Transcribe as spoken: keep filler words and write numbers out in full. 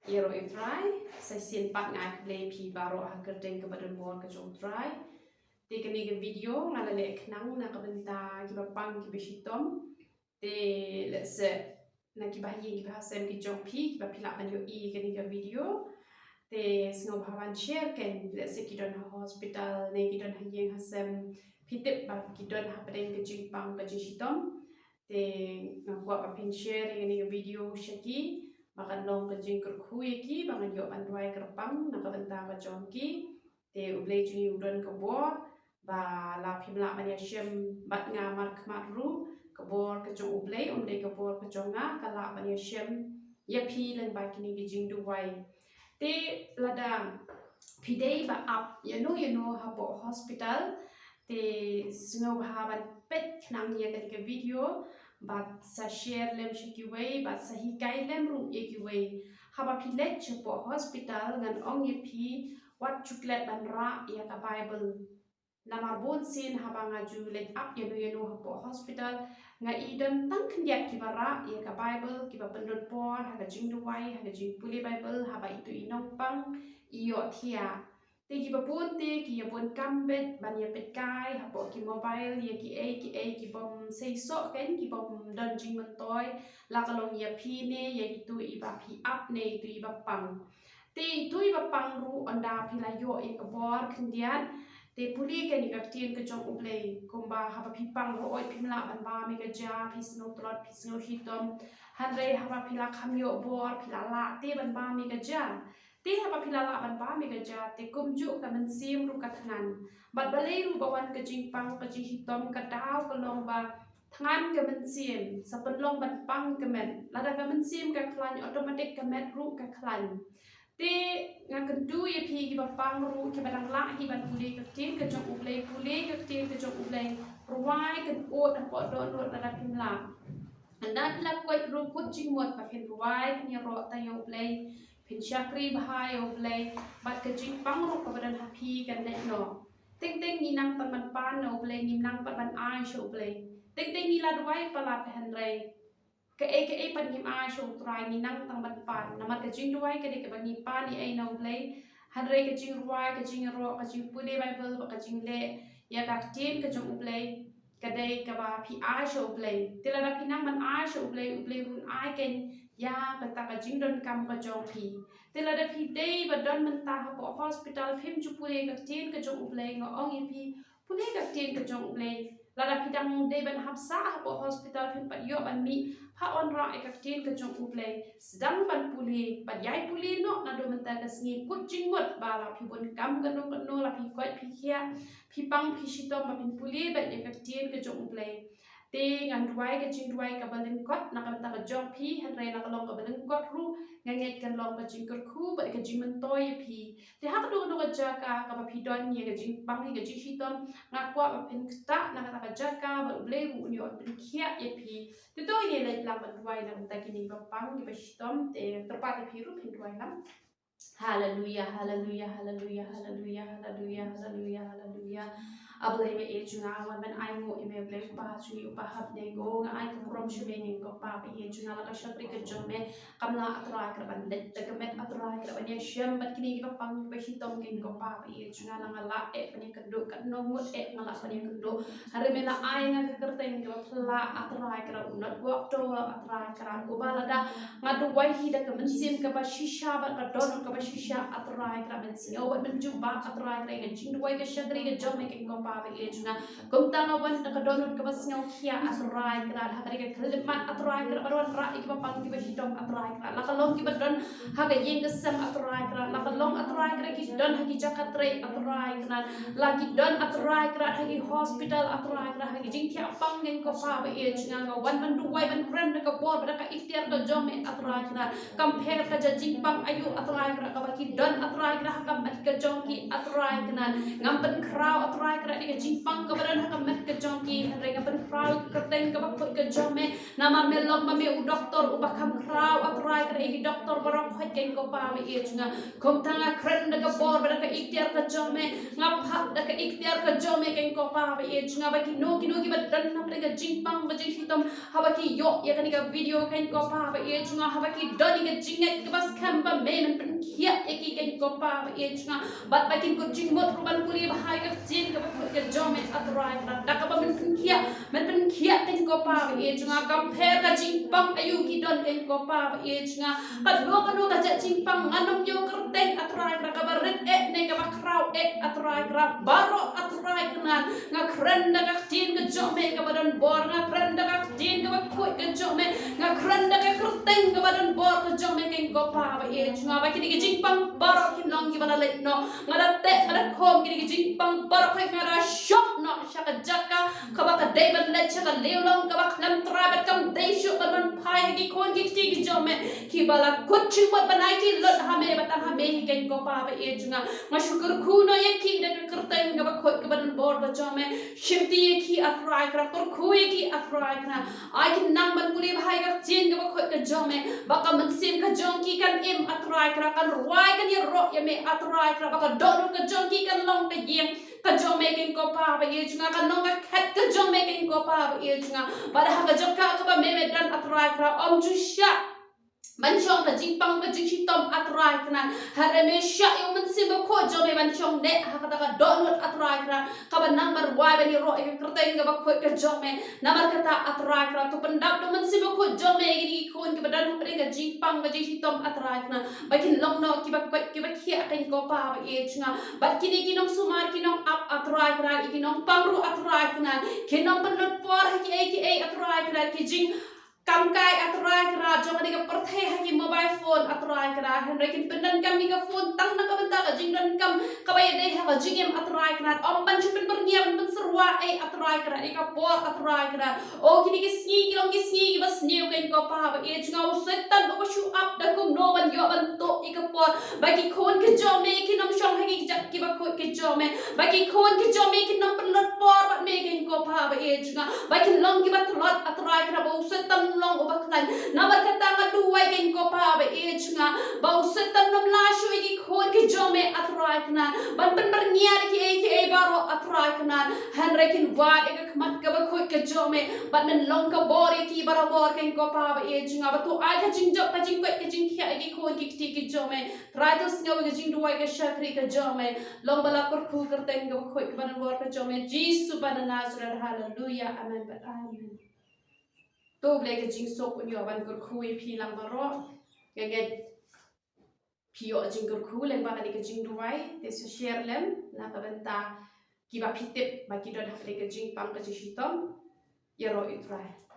Ïaroh ïa u Trai, sa shisien pat nga ai khublei ïa phi baroh ha ka kyrteng kaba donbor ka jong u Trai. Te kane ka video nga la leh khnang na ka bynta kiba pang kiba shitom. Te lehse na kiba ha ïing kiba ha sem ki jong phi kiba phi lah ban ïohi kane ka video, te sngewbha ban share kein, lehse ki don ha hospital ne ki don ha ïing ha sem, phi tip ba ki don hapdeng ka jingpang ka jingshitom. Te nga kwah ba phin share ïa kane ka video sha ki ba kan long ka jingkyrkhu ïa ki ba ngan ïoh ban duwai kyrpang na ka bynta ka jong ki. Te U Blei jong ngi u don ka bor ba la phim lah ban ïashem bad nga markhmat ruh, ka bor ka jong U Blei, ym dei ka bor ka jong nga, ka lah ban ïashem ïa phi lyngba kine ki jingduwai. Te lada phi dei ba ap ïano ïano hapoh hospital, te sngewbha ban peit khnang ïa kane ka video bad sa share lem sha kiwei bad sa hikai lem ruh ïa kiwei. Haba phi leit shapoh hospital, ngan ong ïa phi, wat ju klet ban rah ïa ka Bible. Namar bun sien haba nga ju leit ap ïano ïano hapoh hospital, nga i don tang khyndiat kiba rah ïa ka Bible, kiba pyndon por ha ka jingduwai, ha ka jingpule Bible haba itu i nongpang i ïohthiah. Te kiba bun te ki ïa bun kam beit ban ïa peitkai hapoh ki mobile ïa kiei kiei ki bym seisoh kein, ki bym don jingmyntoi, la ka long ïa phi ne ïa itu iba phi ap ne itu iba pang. Te itu iba pang ruh, ynda phi la ïoh ïa ka bor khyndiat, te pule kein ïa ka ktien ka jong U Blei. Kumba haba phi pang ruh, hooid phim lah ban bam ïa ka ja, phi sngew tlot, phi sngew shitom. Hynrei haba phi la kham ïoh bor, phi la lah te ban bam ïa ka ja. Te haba phi la lah ban bam ïa ka ja, te kumjuh ka mynsiem ruh ka thngan. Bad balei ruh ba wan ka jingpang ka jingshitom, ka daw ka long ba thngan ka mynsiem sa pynlong ban pang ka met. Lada ka mynsiem ka khlaiñ, automatic ka met ruh ka khlaiñ. Te nga kyntu ïa phi kiba pang ruh, kiba dang lah hi ban pule ka ktien ka jong U Blei, pule ka ktien ka jong U Blei. Rwai kynud hapoh dohnud lada phim lah. Ynda phi la koit ruh, kut jingmut ba phin rwai, phin ïaroh tang ïa U Blei, phin shakri bha ïa U Blei, bad ka jingpang ruh kaba don ha phi kan leit noh. Teng teng ngi nang tang ban pan na U Blei, ngim nang pat ban ai sha U Blei. Teng teng ngi la duwai palat, hynrei kaei kaei pat ngim ai sha U Trai, ngi nang tang ban pan. Namar ka jingduwai ka dei kaba ngi pan ei ei na U Blei. Hynrei ka jingrwai, ka jingïaroh, ka jingpule Bible bad ka jingleh ïa ka ktien ka jong U Blei, ka dei kaba phi ai sha U Blei. Te lada phi nang ban ai sha U Blei, U Blei ruh un ai kein ïa kata ka jingdonkam ka jong phi. Te lada phi dei ba don mynta hapoh hospital, phim ju pule ka ktien ka jong U Blei, nga ong ïa phi, pule ka ktien ka jong U Blei. Lada phi dang dei ban hap sah hapoh hospital, phim pat ïoh ban mih, pha wanrah ïa ka ktien ka jong U Blei. Sdang ban pule, bad ïai pule noh naduh mynta ka sngi. Kut jingmut ba la phi bun kam kano kano, la phi koit phi khiah, phi pang phi shitom, ba phin pule beit ïa ka ktien ka jong U Blei. Te ngan duwai ka jingduwai kaba lyngkot na ka bynta ka jong phi, hynrei la ka long kaba lyngkot ruh, nga ngeit kan long ka jingkyrkhu bad ka jingmyntoi ïa phi. Te ha kano kano ka jaka kaba phi don, ïa ka jingpang, ïa ka jingshitom, nga kwah ba phin ktah na kata ka jaka, bad U Blei ruh un ïoh pynkhiah ïa phi. Te to ngin leit lang ban duwai na ka bynta kine kiba pang kiba shitom. Te kyrpad ïa phi ruh phin duwai lang. Haleluya, haleluya, haleluya, haleluya, haleluya, haleluya, haleluya. A Blei ba ïeit jong nga, nga wan ban ainguh ïa me, Blei Kpa jong ngi uba hap ne go, nga ai ka burom sha me, Kpa ba ïeit jong nga, la ka shakri ka jong me kam lah, A Trai, ka ban leit da ka met, A Trai, ka ban ïashem bad kine kiba pang kiba shitom, Kpa ba ïeit jong nga, la nga lah eh ban ïakynduh, katno ngut eh nga lah ban ïakynduh. Hynrei me la ai nga ka kyrteng kaba phylla, A Trai, ka u Not Walk Tower, A Trai, ka uba lada nga duwai hi da ka mynsiem kaba shisha bad ka dohnud kaba shisha, A Trai, ka ban sngew bad ban jubab, A Trai, ka jingduwai ka shakri ka jong me, Kpa ba ïeit jong nga. Kumta nga wan da ka dohnud kaba sngewkhia, A Trai, ka ha ka ri ka khyllipmat, A Trai, ka ban wanrah ïa kiba pang kiba shitom, A Trai, ka la ka long kiba don ha ka ïing ka sem, A Trai, ka la ka long, A Trai, ka ki don ha ki jaka trei, A Trai, ka la ki don, A Trai, ka ha ki hospital, A Trai, ka ha ki jingkhia pang, Kpa ba ïeit jong nga, nga wan ban duwai ban kren da ka bor bad da ka iktiar ka jong me, A Trai, ka kam pher ka jingpang aïu, A Trai, ka kaba ki don, A Trai, ka ha ka met ka jong ki, A Trai, ka ngam pynkhraw, A Trai, ka ka jingpang kaba don ha ka met ka jong ki, hynrei nga pynkhraw ïa ka kyrteng kaba khuid ka jong me. Namar me long ma me u doktor uba kham khraw, A Trai Kynrad, ïa ki doktor baroh khuid, Kynrad ko Pa ba ïeit jong nga. Kumta nga kren da ka bor bad da ka iktiar ka jong me, nga phah da ka iktiar ka jong me, Kynrad ko Pa ba ïeit jong nga, ba kino kino kiba don hapdeng ka jingpang ka jingshitom, haba ki ïoh ïa kane ka video, Kynrad ko Pa ba ïeit jong nga, haba ki don ïa ka jingngeit kaba skhem ba me men pynkhiah ïa ki, Kynrad ko Pa ba ïeit jong nga, bad ba kin kut jingmut ruh ban pule bha ïa ka ktien kaba khuid ka jong me, A Trai Kynrad, da kaba men pynkhiah, men pynkhiah, Kynrad ko Pa ba ïeit jong nga. Kam pher ka jingpang aïu ki don, Kynrad ko Pa ba ïeit jong nga, kano kano ka jait jingpang, ngan ym ïoh kyrteng, A Trai Kynrad, kaba rit eh ne kaba khraw eh, A Trai Kynrad, baroh, A Trai Kynrad, nga kren da ka ktien ka jong me kaba don bor, nga kren da ka ktien kaba khuid ka jong me, nga kren da ka kyrteng kaba don bor ka jong me, Kynrad ko Pa ba ïeit jong nga, ba kine ki jingpang baroh kin long kiba la leit noh. Nga da teh, nga da khom kine ki jingpang baroh, nga da shong noh sha ka jaka kaba ka dei ban leit sha ka liang long kaba khlem trai bad kam dei shuh ban wan phai ha ki khun ki kti ki jong me, kiba la kut jingmut ban aiti lut ha me bad tang ha me hi, Kynrad ko Pa ba ïeit jong nga. Nga shu kyrkhu noh ïa ki da ka kyrteng kaba khuid kaba don bor ka jong me. Shimti ïa ki, A Trai Kynrad, kyrkhu ïa ki, A Trai Kynrad. Ai kin nang ban pule bha ïa ka ktien kaba khuid ka jong me, ba ka mynsiem ka jong ki kan im, A Trai Kynrad, kan rwai, kan ïaroh ïa me, A Trai Kynrad, ba ka dohnud ka jong ki kan long ka ïing ka jong me, Kynrad ko Pa ba ïeit jong nga, kan long ka khet ka jong me, Kynrad ko Pa ba ïeit jong nga. Bad ha ka jaka kaba me me don, A Trai Kynrad, ym ju shah ban shong ka jingpang ka jingshitom, A Trai Kynrad. Hynrei me shah ïa u Mynsiem Bakhuid jong me ban shong neh ha kata ka dohnud, A Trai Kynrad, kaba nang ban rwai ban ïaroh ïa ka kyrteng kaba khuid ka jong me. Namar kata, A Trai Kynrad, to pyndap da u Mynsiem Bakhuid jong me ïa kine ki khun kiba don hapdeng ka jingpang ka jingshitom, A Trai Kynrad, ba kin long noh kiba khuid kiba khiah, Kynrad ko Pa ba ïeit jong nga. Bad kine ki nongsumar ki nongap, A Trai Kynrad, ïa ki nongpang ruh, A Trai Kynrad, kin nang pynlut por ha kiei kiei, A Trai Kynrad, ki jing kam kai, A Trai Kynrad, jong kane ka pyrthei ha ki mobile phone, A Trai Kynrad. Hynrei kin pyndonkam ïa ka phone tang na ka bynta ka jingdonkam kaba ïadei ha ka jingim, A Trai Kynrad. Ym ban shu pynbyrngia, ban pynsyrwa ei, A Trai Kynrad, ïa ka por, A Trai Kynrad. O, kine ki sngi ki long ki sngi kiba sniew, Kynrad ko Pa ba ïeit jong nga. U Soitan uba shu ap da kumno ban ïoh ban tuh ïa ka por ba ki khun ki jong me kin ym shong ha ki kjat kiba khuid ki jong me, ba ki khun ki jong me kin ym pynlut por bad me, Kynrad ko Pa ba ïeit jong nga, ba kin long kiba tlot, A Trai Kynrad, ba u Soitan long uba khlaiñ. Namar kata nga duwai, Kynrad ko Pa ba ïeit jong nga, ba u Soitan um lah shuh ïa ki khun ki jong me, A Trai Kynrad, ban pynbyrngia da kiei kiei baroh, A Trai Kynrad. Hynrei kin wad ïa ka khmat kaba khuid ka jong me, bad men long ka bor ïa ki barabor, Kynrad ko Pa ba ïeit jong nga, ba to ai ka jingjop, ka jingkoit, ka jingkhiah ïa ki khun ki kti ki jong me. Trai, to sngew ïa ka jingduwai ka shakri ka jong me. Long ba la kyrkhu kyrteng kaba khuid kaba don bor ka jong me, Jisu ba na Nasareth. Haleluya. Amen bad amen. To U Blei ka jingsuk un ïoh ban kyrkhu ïa phi lang baroh. Nga ngeit phi ïoh jingkyrkhu lyngba kane ka jingduwai, te sa share lem na ka bynta kiba phi tip ba ki don ha kane ka jingpang ka jingshitom. Ïaroh ïa U Trai.